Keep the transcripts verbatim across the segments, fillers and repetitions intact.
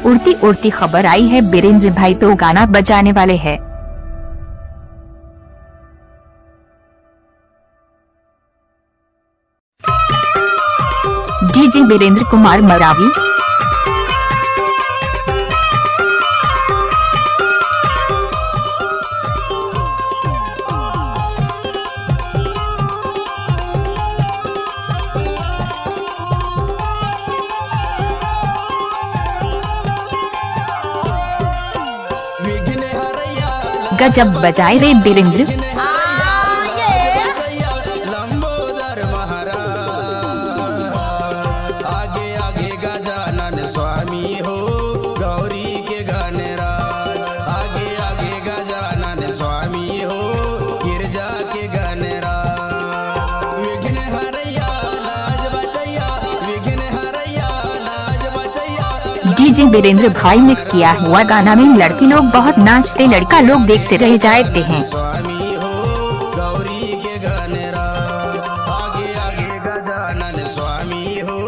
उड़ती उड़ती खबर आई है, बीरेंद्र भाई तो गाना बजाने वाले हैं। डीजे बीरेंद्र कुमार मरावी। गजब बजाए रे बीरेंद्र। आगे आगे गजानन स्वामी हो, गौरी के गणराज। आगे आगे गजानन स्वामी हो, गिरजा के गणराज। विघ्न हरैया, लाज बचैया, विघ्न हरैया, लाज बचैया। डीजे बीरेंद्र भाई मिक्स किया हुआ गाना में लड़की लोग बहुत नाचते, लड़का लोग देखते रह जाते हैं। स्वामी हो, गौरी के गणराज। आगे आगे गजानन स्वामी हो,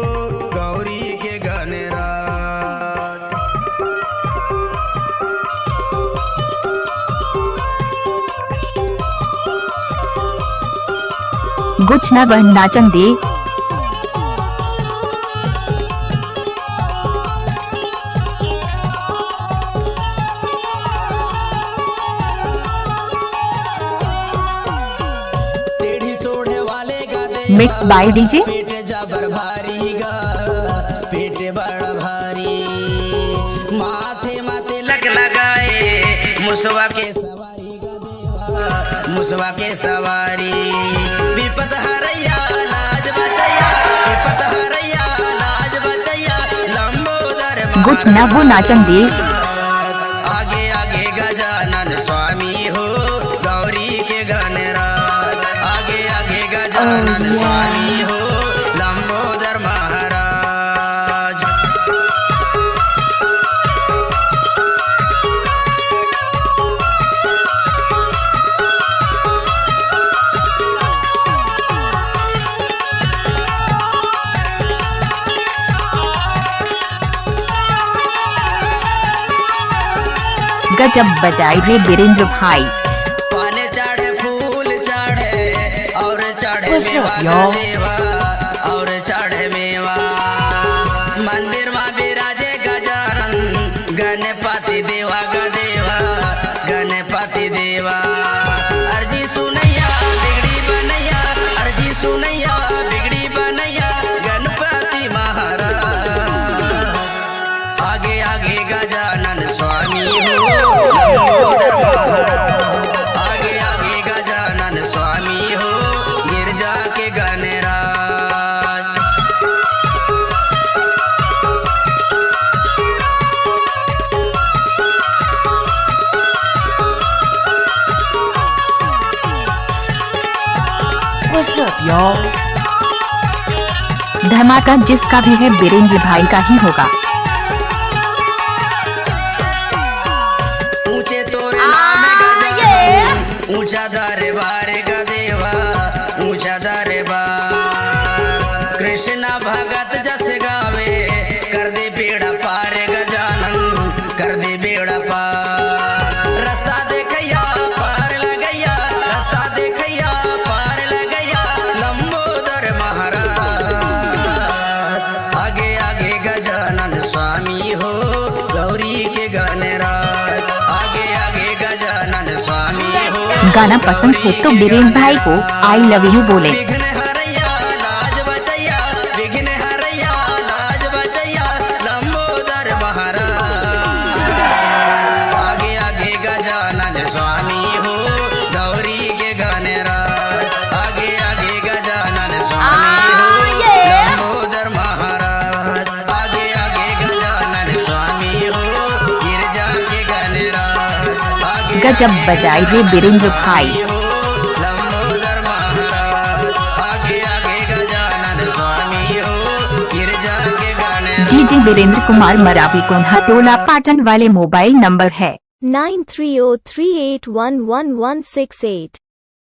गौरी के गणराज। गुच ना वह नाचन दे। टेढ़ी सोढ़े वाले का देवा, मिक्स बाय डीजे। पेट जबर भारी गा, पेट बड़ भारी। माथे माथे लग लगाए, मुसवा के सवारी का देवा, मुसवा के सवारी। विपत हरैया, लाज बचैया, विपत हरैया, लाज बचैया। लंबोदर गुच ना वो नाचन दे। आगे आगे गजानन स्वामी हो, गौरी के गणराज। आगे आगे गजानन स्वामी हो, लंबोदर महाराज। गजब बजाई रे बीरेंद्र भाई। पान चढ़े, फूल चढ़े और चढ़े मेवा का देवा, और चढ़े मेवा। मंदिर मा विराजे गजानन, गणपति देवा का देवा, गणपति देवा। अर्जी सुनैया बिगड़ी बनैया, अर्जी सुनैया बिगड़ी बनैया, गणपति महाराज। आगे आगे गजानन स्वामी हो, लंबोदर महाराज। आगे आगे गजानन स्वामी हो, गिरजा के गणराज। What's up, y'all? धमाका जिसका भी है, बीरेंद्र भाई का ही होगा। ऊंचे तोरे नाम गजानन, ऊंचा दरबार का देवा, ऊंचा दरबार। कृष्णा भगत जस गावे, कर दे बेड़ा पार गजानन, कर दे बेड़ा पार। रास्ता देखैया पार लगैया, रास्ता देखैया पार लगैया, लंबोदर महाराज। आगे आगे गजानन स्वामी हो, गौरी के गणराज। आगे आगे गजानन स्वामी हो, गाना पसंद हो तो बीरेन भाई को I love you बोले। विघ्न हरैया लाज बचैया, विघ्न हरैया लाज बचैया, लंबोदर महाराज। आगे आगे गजानन स्वामी हो, गौरी के गणराज। आगे आगे गजानन स्वामी हो, लंबोदर महाराज। आगे आगे गजानन स्वामी हो, गिरजा के गणराज। आगे गजब आगे बजाई रे बीरेंद्र भाई। लंबोदर महाराज। आगे आगे गजानन स्वामी हो, गिरजा के गणराज। डीजे बीरेंद्र कुमार मरावी, कोन्हा टोला, पाटन वाले मोबाइल नंबर है nine three oh three eight one one one six eight।